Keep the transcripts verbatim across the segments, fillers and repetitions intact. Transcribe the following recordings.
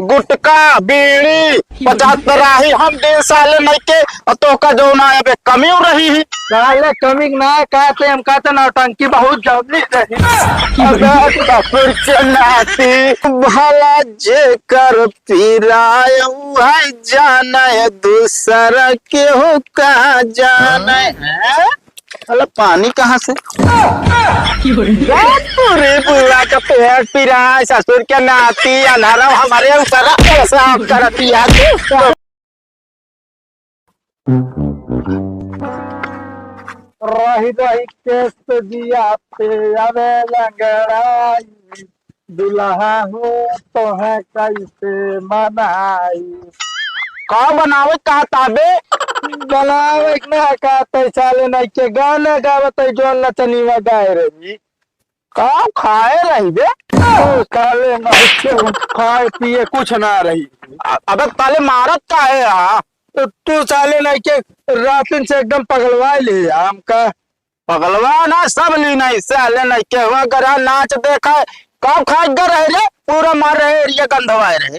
गुटखा, बीड़ी, पचास तराही हम दे साले नइके, और तोहका जौन है बे कमी रही ही। साले कमी ना कहते, हम कहते नौटंकी बहुत जमी रही। अबे ससुर के नाती, भला जेकर पिराए उहै जाने, दूसर केहू का जाने। हैं? साला पानी कहाँ से? बाप रे, बुआ का पेट पिराए, ससुर के नाती, अन्हरा हमरे ऊपर पेशाब करतिया। रही रही के सजिया पे आवे लंगड़ाई, दुल्हा हो तोहे कैसे मनाई। का बनावे कहता बे? बनावे के ना कहते, साले नइके गाना गावत है, जौन नचनिया गाए रही। का खाए रही बे? ओ, साले नइके खाए पिए कुछ ना रही। अ-, अबे साले मारत काहे हा? तो तू साले नइके रातिन से एकदम पगलवाए ले हमका। पगलवा ना, सब ली नहीं, साले नइके हुआ गरा नाच देखा। कब खाए गर है रे? पूरा मार रहे, एरिया गंधवाए रहे।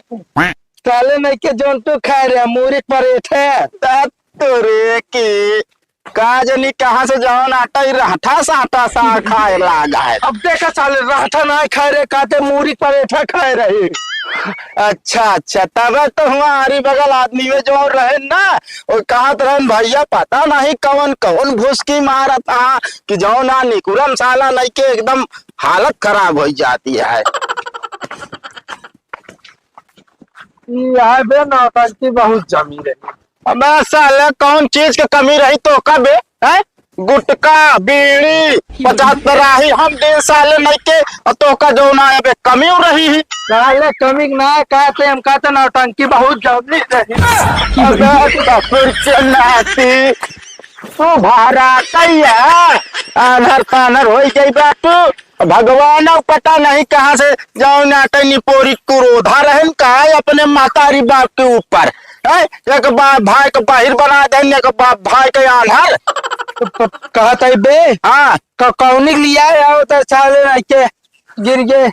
साले नइके जौन तू खाए रहे, मूरी परेठे। ता तोरे की, का जनी कहाँ से जौन आटा ही रहठा साटा सा खाए लागा है। अब देखा साले, रहठा ना खाए रहे, काते मूरी परेठा खाए रहे। अच्छा, अच्छा, तबे तो हुआ आरी बगल आदमी में जौन रहे ना, वो कहत रहन, "भैया, पता नहीं कौन, कौन भुसकी मारत हा कि जौन आ निकुरम साला नइके एकदम हालत खराब होइ जाती है।" ई है बे, नौटंकी बहुत जमी रही। अबे साले, कौन चीज के कमी रही तोहका बे? हैं? गुटखा, बीड़ी, पचास तराही हम दे साले नइके, और तोहका जौन है बे कमी रही ही। साले कमी ना कहते, हम कहते नौटंकी बहुत जमी रही। अबे ससुर के नाती, तू भरा कहिया आन्हर तान्हर होइ गई बा तू। भगवान अब पता नहीं कहाँ से जौन आटे निपोरी क्रोधा रहन का अपने महतारी बाप के ऊपर। हैं? एक बाप भाई के बाहिर बना देन, एक बाप भाई के आन्हर। तो प-, कहत है बे? हाँ। क-, कौनी के लिया है, आओ तो साले रह के गिर गए।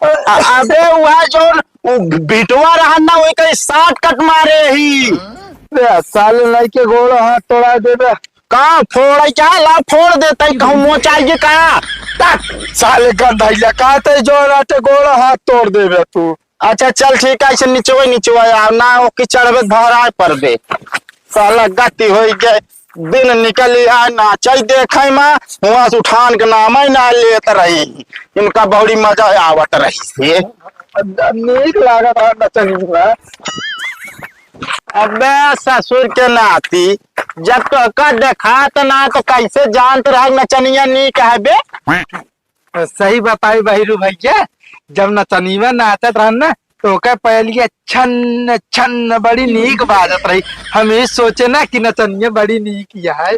अ-, अबे वह जौन उ बिटवा रहन ना, वही कहीं shortcut मारे ही। बे, साले लइके गोड़ हाथ तोड़ा देबे। का फोड़ है क्या? ला फोड़ देते, कहूँ मोच आइए का? तक। साले गंधैया, कहते जो रहते गोड़ हाथ तोड़ देबे तू। अच्छा चल ठीक है, ऐसे निचवे निचवे आओ ना, ओके चढ़बे धराए पर बे। साला गति होई गए, दिन निकली आए नाचई देखई मा, हुआ से उठान के नाम ही ना लेत रही। इनका बड़ी मजा आवत रही से। नीक लागत है नचनी में। अबे ससुर के नाती, जब तोहका देखात ना तो कैसे जानत रह नचनिया नीक है बे? सही बताई बहिरू भैया, जब नचनिया नाचत रहन ना तो ओकर पयलिया छन छन बड़ी नीक बाजत रही। हम ई सोचे ना कि नचनिया बड़ी नीक है।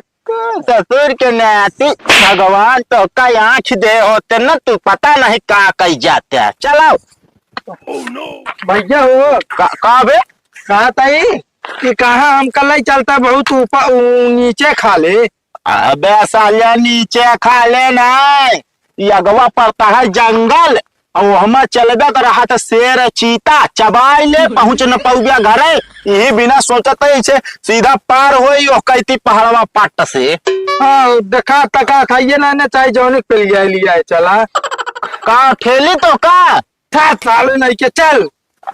ससुर के नाती, भगवान तोहका आँख दे होते ना, तू पता नहीं का कही जाते है। चलाओ। भैया हो। का, का बे? कहा ताई कि कहाँ हमका लई चलता बहुत ऊपर, ऊ, नीचे खाले। अबे सालिया नीचे खाले ना, ई अगवा पड़ता है जंगल, और हमा चलबे तो रहा तो शेर चीता चबाई ले, पहुँच न पौबिया घरे। यही बिना सोचत है इसे सीधा पार होई, ओ कहती पहाड़वा पट्ट से। हाँ, देखा तका खाइए ना, ना चाहे जौनिक पे लिया, लिया है, चला। का ठेली तो का? था, चालू नहीं के, चल।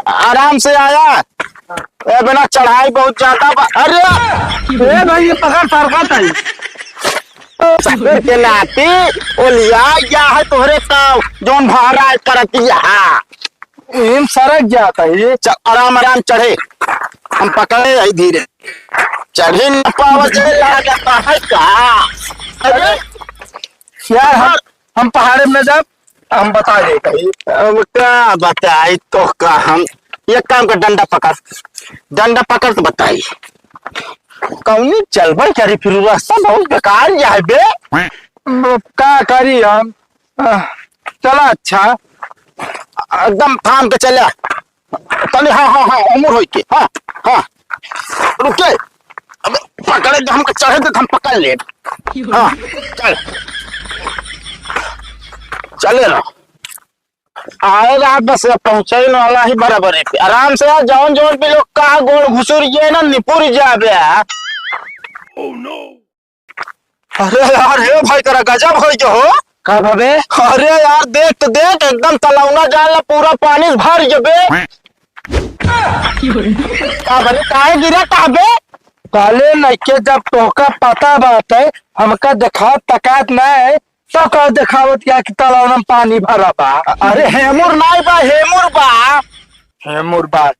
आराम से आया। ए, बिना चढ़ाई बहुत ज्यादा बा। अरे! ए भाई, ये पकड़, सरकत है। ससुर के नाती, ओलिया गया है तोहरे का, जौन भारा करतिया। इन सरक जाता है। चल, आराम, आराम चढ़े। हम पकड़े है धीरे। चढ़े न पावत है, लागत है का? अरे! यार, हम, हम पहाड़े में जब हम बता दे कहीं। अब का बताई तो का हम, एक काम कर, डंडा पकड़, डंडा पकड़ तो बताई। कौनी चलबे करी, फिर रास्ता बहुत बेकार जाए बे। अब का करी हम? आह, चला अच्छा, एकदम थाम के चला। तनी, हाँ, हाँ, हाँ, उम्र होई के, हाँ, हाँ। रुके। अबे, पकड़े के हमके चढ़े दे, हम पकड़ ले। हाँ, चल। चले ना। आए रहा, बस अब पहुँचे वाला ही बराबर है। आराम से यार, जौन जौन भी लोग का गोड़ घुसुर गए ना, निपुर जाबे। अरे यार, हे भाई, करा गजब होइ गयो हो। का भवे? अरे यार, देख तो देख, एकदम तलौना जान ला, पूरा पानी से भर गयो बे। का भले, काहे गिरा का बे? काले नइखे, जब तोहका पता बात है, हमका देखात तकात ना है, तो का देखावत या कि तलौना में पानी भरा बा? अरे हेमुर नाई बा, हेमुर बा। हेमुर बा।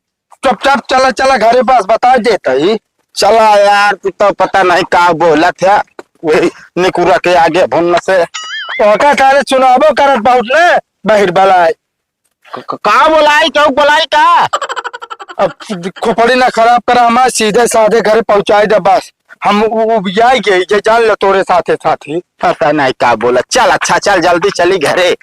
चुपचाप चला, चला घरे, बस बता देत ही। चला यार, तू तो पता नहीं का बोलत है, वही निकुरा के आगे भुन्न से। ओका सारे सुनाबो करत बहुत ने, बहिर बलाय। क-, क-, का बोलाई, क्यों बोलाई का? अब खोपड़ी ना खराब करा हमार, सीधे साधे घरे पहुँचाई दे बस। हम उ-, उबियाई गई, ये जान ले तोरे साथे साथी। पता नहीं का बोला। चल अच्छा, चल जल्दी चली घरे।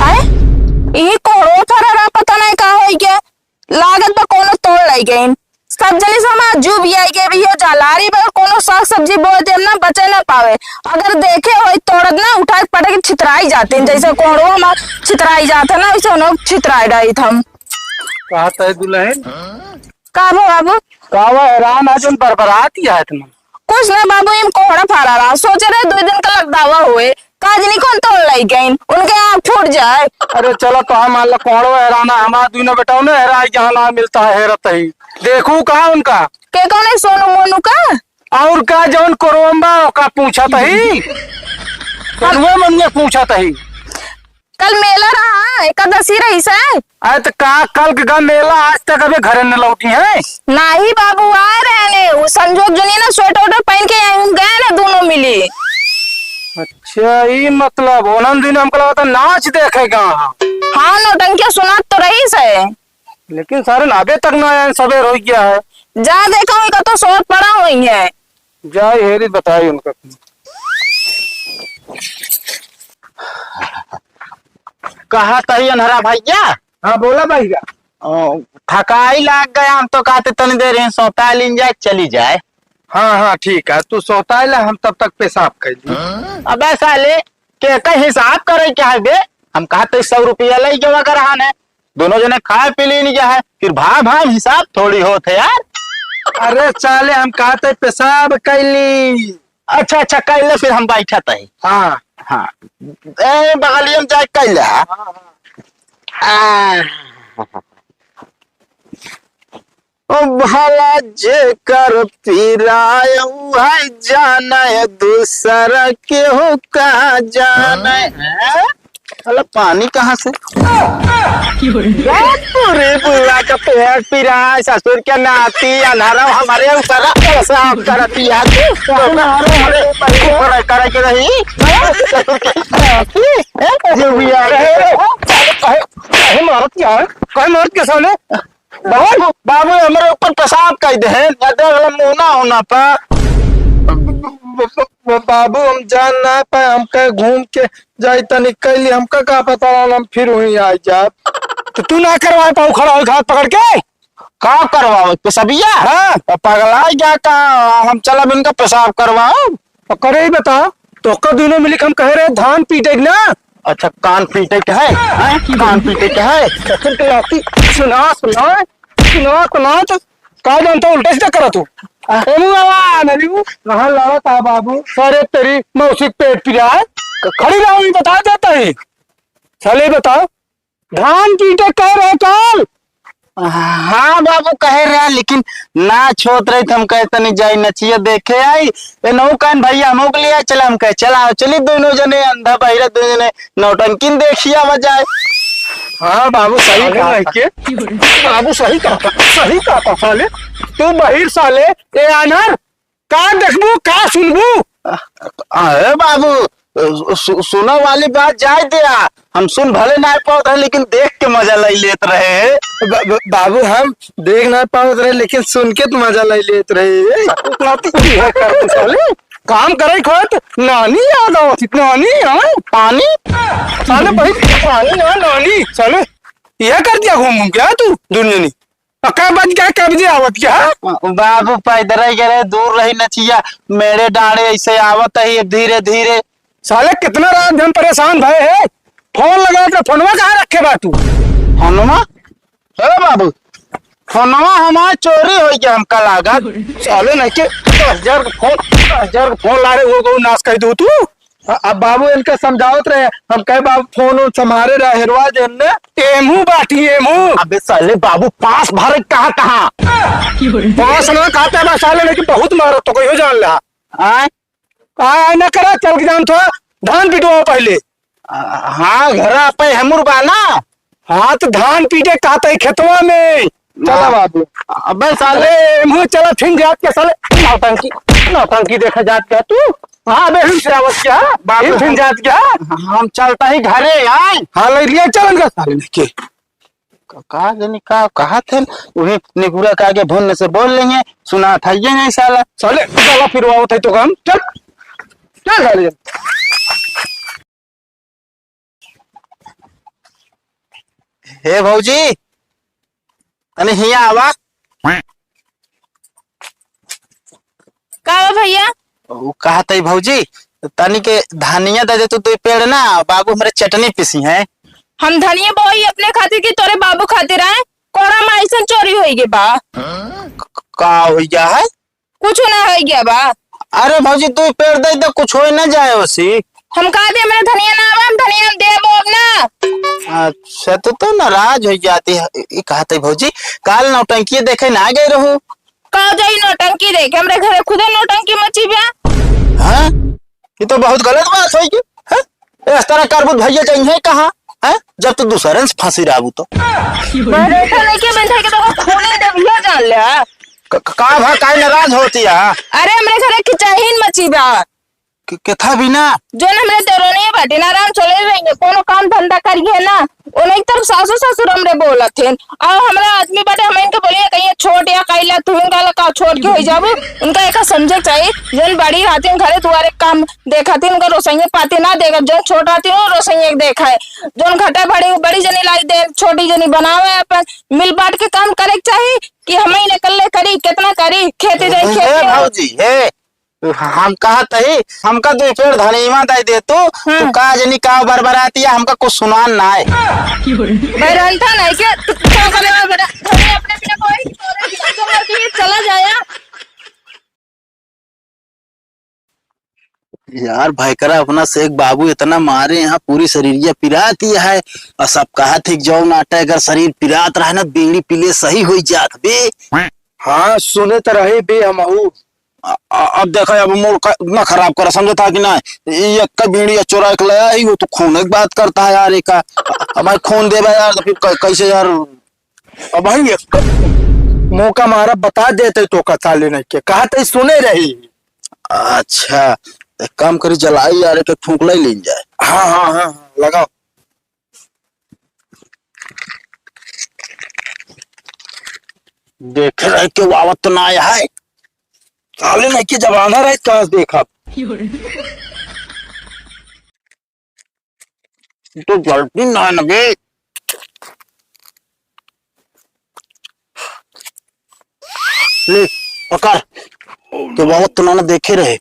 आए, ई कोहड़ो फरा रहा, पता नहीं का होई के। लागत बा कोनो तोड़ लाई गइन। सब जनी से हमार जुब आई के भी हो जा, लारी बा कोनो साग सब्जी बोए देम ना, बचे ना पावे। अगर देखे होई तोड़त ना, उठा के पटक के छितराई जाते हैं, जैसे कोहड़ो हमार छितराई जात है ना, वैसे उन्हों छितराई डाइत हम। कहा तय दुल्हन? का बा बाबू? का बा हैरान आज उन बरबरात ही है इतना? कुछ ना बाबू, इम कोहड़ा फारा रहा, सोचे रहे दो दिन का लगदावा हुए, का जनी कौन तोड़ लाई गइन, उनके आँख फूट जाए। अरे चलो तो हम मान लो कोहड़ो हैराना, हमारा दुनो बेटा ने हेराई जहाँ ना मिलता है हेरत ही। देखू कहाँ उनका? के कौन है, सोनू मोनू का? और का जौन कोरोम्बा का पूछत ही? सोनुआ मोनुआ पूछत ही। कल मेला रहा, एकादशी रही से। अरे त का कल के का मेला, आज तक अबे घरे न लौटी है? नाही बाबू, आए रहे ने, वो संजोग जो नहीं ना, स्वेटर वेटर पहन के यहीं गए ना दोनों मिली। अच्छा, ई मतलब, ओनन दिन हमको लगा था नाच देखे गा। हाँ, नौटंकिया सुनात तो रही से। लेकिन सारे अबे तक ना आए, सबेर हो गया है। जा देखा हुई का तो सोत पड़ा हुई है। जाए हेरी बताई उनका। कहा तही अनहरा भैया? हाँ, बोला भैया। ओ, थकाई लाग गया, हम तो कहते तनी देर यहीं सोता लीन जाए, चली जाए। हाँ, हाँ, ठीक है, तू सोता ला, हम तब तक पेशाब कर ली। अबे साले, के का हिसाब करे क्या है बे? हम कहा तो सौ रुपया ले गवा कर हाने, दोनों जने खाए पी लीन गया है, फिर भाई भाई हिसाब थोड़ी होत है यार। अरे साले, हम कहा तो पेशाब कर ली। अच्छा, अच्छा, कैले फिर हम बैठत ही। हाँ। हाँ। ए, बगलिया में जाए कैले। हाँ, हाँ। आ। ओ भला जेकर पीरा है, उहै जाने, दूसरा केहू का जाने। हैं? साला पानी कहाँ से? अरे बुआ का पेट पिराए, ससुर के नाती, अनहरा हमारे ऊपर पेशाब करत ही। अरे, अरे, करे के रही। ससुर के नाती, हैं? ये भी आ गए। काहे, काहे मारत क्या है? काहे मारत क्या साले? बाबू, बाबू, हमरे ऊपर पेशाब कर दे हैं, या देख लो मुँह ना होना पा। ब-, ब-, ब-, बाबू, हम जान ना पाए, हम कहे घूम के जाई तनी कैली, हमका का पता रहल, हम फिर वहीं आ जाब। तो तू ना करवाए पाऊ खड़ा होई हाथ पकड़ के? का करवाओ? पेशाबिया? हाँ। तो पगला गया का? हम चलब इनका पेशाब करवाओ। तो करे ही बता, तोहका दुनो मिली के हम कहे रहे धान पीटे के ना। अच्छा, कान पीटे के है? हैं? कान पीटे के है? ससुर के लाती। सुना, सुना, सुना, सुना, तो का जानता उल्टा सीधा करा तू। आ। ए मुआ, नरियू। कहाँ लड़त है बाबू? अरे तेरी मौसी के पेट पिराए। खड़ी रहो, ये बता देता है। साले बता। धान पीटे कह रहे काल? हाँ बाबू, कहे रहे, लेकिन नाच होत रही, तो हम कहे तनी जाई नचिया देखे आई। ए नौ कान भैया, हम ओके लिए चला, हम कहे चला, चली दोनों जने, अंधा बहिरा दोनों जने नौटंकी देखिया बजाए। हाँ बाबू, सही अरे कहा। नहीं के? बाबू सही कहा, सही कहा साले। तू बहिर साले, ए आनर, का देखबू, का सुनबू? अरे बाबू, सु-, सुना वाली बात जाए दे आ। हम सुन भले ना पावत रहे, लेकिन देख के मजा लई लेत रहे। ब-, ब-, बाबू, हम देख ना पावत रहे, लेकिन सुन के तो मजा लई लेत रहे। नाती की है कर तू साले। काम करे खोत, नानी याद आवत, नानी, हाँ? पानी? साले भाई, पानी ना, नानी, साले। यह कर दिया घूम घूम के, हाँ, तू, दुनिया नी। तो कै बज गया, कै बजे आवत गया? बाबू पैदल ही गए, दूर रही नचिया, मेरे डाड़े ऐसे आवत ही धीरे धीरे। साले कितना रात दिन परेशान भए है, फोन लगा के फोनवा कहाँ रखे बा तू? फोनवा? ए बाबू, फोनवा हमार चोरी होइ गया, हमका लागत। साले नहीं के दस हजार का फोन, दस हजार का फोन ला रहे, वो, वो नाश कर दू तू। अ-, अब बाबू इनका समझावत रहे, हम कहे, "बाबू, फोन उन संभारे रहे, हेरवा दे इनने।" एमहू बाटी, एमहू। अबे साले बाबू, पास भरे कहाँ, कहाँ? पास ना कहते बा साले, लेकिन बहुत मारत तो कोई हो जान ला। आय? आय, आय ना करा, चल के जान थो, धान पिटवाओ पहले। अ, हाँ, घरा पे हमर बा ना। हाँ, तो धान पीटे कहते खेतवा में। चला बाबू। अबे साले। अरे, मुँह चला, फिन जात के साले, नौटंकी, नौटंकी देखा जात क्या तू? हाँ, अबे, फिन से आवत क्या? बाबू, फिन, फिन जात क्या? हम चलता ही घरे, आय। हाँ, ले लिया, चलन का साले लेके। का, का जानी का, कहा थे, उहे निगुरा के आगे भुन्न से बोल लेंगे, सुना था ये नहीं साला। साले, साला फिर वो थे तो काम, चल, चल साले। हे भौजी, तनी हिया आवा। का बा भैया? उ कहत हई भौजी, तनी के धनिया दे दे तू दुई पेड़ ना, बाबू हमरे चटनी पीसी हैं। हम धनिया बोई अपने खातिर कि तोरे बाबू खातिर आए? कोहड़ा में ऐसन चोरी होई गे बा। क-, का होई गया है? कुछ ना होई गया बा। अरे भौजी, दुई पेड़ दे दे, कुछ होई ना जाए ओसी। हम कहा दे, हमरे धनिया ना आवा, हम धनिया देबो अब ना। अच्छा, तो, तो नाराज हो जाती है। ई कहत हई भौजी, काल नौटंकी देखे ना गए रहू। का जाई नौटंकी देखे? हमरे घरे खुदे नौटंकी मची बा। हाँ? ये तो बहुत गलत बात होई गई। हाँ? ए, इस तरह करबू भैया जाइए कहाँ? हैं? जब तू दूसरे से फांसी रहबू तो। बैठा नहीं के, बैठा के तो खून दे भैया जान ले। क-, क-, का भा, काहे नाराज होती है? अरे, हमरे घरे खिंचाहीन मची बा। के-, केथा बिना? जोन हमरे देवरानी बाटे ना, आराम चले रहेंगे, कोनो काम धंधा करिए ना। ओने एक तरफ सासू ससुर हमरे बोलत हैं, और हमरा आदमी बाटे, हम इनके बोलिए कहिए छोट या कैला तू इनका लगा छोट के हो जाबू, उनका एक समझे चाहिए। जन बड़ी रहती हैं घरे दुआरे काम देखती हैं, उनका रोसइये पाती ना देखत, जन छोट रहती हैं रोसइये देखा है, जन घटा बड़ी बड़ी जनी लाई दे, छोटी जनी बनावे, अपन मिल बांट के काम करे के चाहिए कि हम ही अकेले करी, कितना करी, खेते जाए ए, खेते। भौजी, हे, हम कहत हई, हमका दुई पेड़ धनिया दे दे तू, हाँ। तू का जनी का बरबराती है, हमका कुछ सुनान ना है। बैरंठा नहीं क्या? तू क्या करे बरबरा-, धनिया अपने बिना कोई, तोरे बिना तो मर के ये चला जाया। यार, भयकरा अपना शेख बाबू इतना मारे, यहाँ पूरी शरीरिया पिरात ही है, और सब कहत है कि जौन आटा अगर शरीर पिरात रहे ना, बीड़ी पीले सही हो जात बे। हाँ, सुने तो रहे बे हमहू। अ-, अ-, अब देखा, अब मूड का, ना खराब करा, समझता कि ना? ये एक का बीड़ी चोरा के लाया ही, वो तो खून की बात करता है यार, एक का। अब भाई खून देबा यार, तो फिर कै-, कैसे यार? अब भाई एक मौका मारा, बता देते तो का साले नहीं के, कहा तो सुने रही। अच्छा, एक काम करी, जलाई यार, एक फूंक लाई लीन जाए। हाँ, हाँ, हाँ, हाँ, लगाओ। देखे रहे के वावत ना आया है। साले नहीं के जमाना रहे, कहाँ से देखा? तो गलती ना है ना बे। ले, पकड़। तो बहुत तो ना देखे रहे।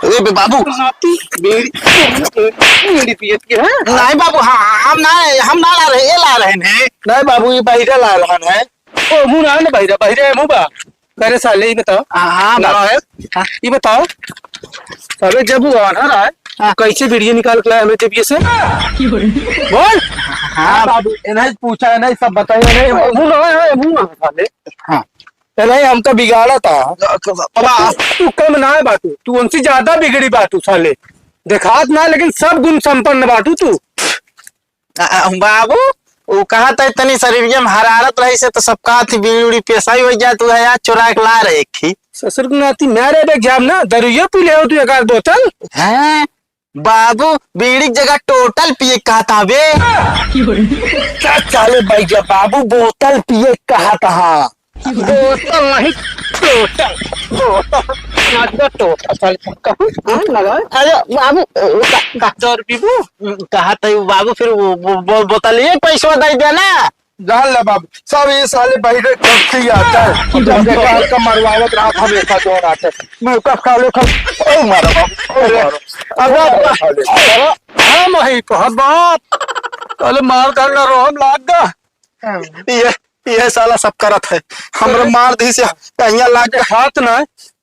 ए बे बाबू। बीड़ी, बीड़ी पियत के है? नहीं बाबू, हाँ, हम ना, हम ना ला रहे, ये ला रहे हैं। नहीं बाबू, ये बहिरा ला रहा है। ओ, मुँह ना, ना बहिरा, बहिरा है मुँह बा। करे साले, ये बताओ। हाँ, हाँ, ना बाबू। है? हाँ। ये बताओ। अबे जब वो आन्हर आए, हाँ। कैसे बीड़िया निकाल के लाए हमें जेबिए से? बोल। हाँ बाबू, इन्हें पूछा है, नहीं सब बताइए, नहीं। मुँह ना है, मुँह ना है साले। हाँ। ए नहीं, हमका बिगाड़ा था। बाबा। तू कम ना है बाटू, तू उनसे ज्यादा बिगड़ी बाटू साले। देखात ना, लेकिन सब गुण संपन्न बाटू तू। आ, आ, बाबू, वो कहा था इतनी शरीरिया में हरारत रही से तो सब कहा थी बीड़ी उड़ी पेशाई हो जाए, तू है यार चुरा के ला रहे एक ही। ससुर के नाती मैं रे बे जाम ना, दरुइया पी ले हो तू एक आध बोतल। हैं? बाबू, बीड़ी की जगह टोटल पिए कहा था बे। क्या साले भाई, जब बाबू बोतल पिए कहा था। बोतल नहीं, टोटल, बोतल। आज का टोटल साले सबका। हाँ, लगा। अरे बाबू, का, का? दस रुपये वो, कहा था वो बाबू, फिर वो, वो, वो बोतल एक पैसा दे देना। जान ले बाबू, सब ये साले बहिरे करती आता है। जब बेकार का मरवावत रहा था, हमेशा जोर आते। मैं कब साले खा, ओ मारो बाबू, ओ मारो। अरे, अरे, साले। अरे, हम ही कहत बाप। साले मार कर ना रोहन लाग गा। ये, ये साला सब करत है। हमरे मार दी से कहिया लाग गा। हाथ ना,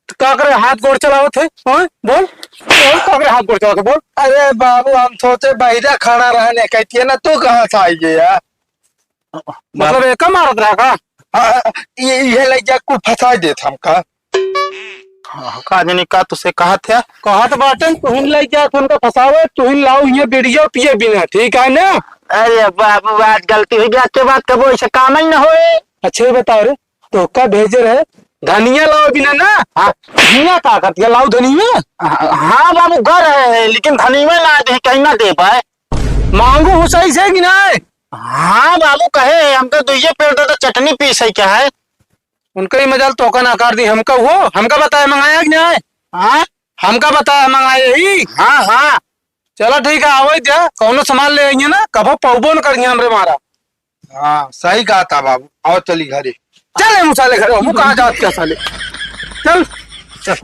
तो का करे, हाथ गोड़ चलावत है? हाँ? बोल, बोल, का करे हाथ गोड़ चलावत है? बोल। अरे बाबू, हम सोचे बहिरा खड़ा रहने, कहती है ना, तू कहाँ से आई है यार? मतलब, एका मारत रहा का? हाँ, ये, ये ले जा, कुल फंसा देत हमका। हाँ, का जानी का तुसे कहत है? कहत बाटन, तुहिन ले जा, उनका फंसावे, तुहिन लाओ, ये बीड़िया पिए बिना, ठीक है ना? अरे बाबू, आज गलती हो गया, आज के बाद कबो ऐसे काम ही ना होए। अच्छा, ये बताओ रे, तो का भेजे रहे? धनिया लाओ बिना ना? हाँ। धनिया का करती है, लाओ धनिया? हाँ, हाँ बाबू, घर है, लेकिन धनिया ना दे, कहीं ना दे पाए। मांगू हुसैन से कि नहीं? हाँ बाबू, कहे, हमका दुइये पेड़ दे, तो चटनी पीसे क्या है? उनका ही मजाल, तोका नकार दी, हमका हुआ, हमका बताए मंगाया कि नहीं? हाँ? हमका बताए मंगाए ही? हाँ, हाँ। चला ठीक है, आवै द्या, कौनो सामान ले आइए ना, कभो पौबो न करिए हमरे मारा। हाँ, सही कहा था बाबू, आओ चली घरे। चल, ए मुसाले घरे, हम कहाँ जात क्या साले? चल। चल।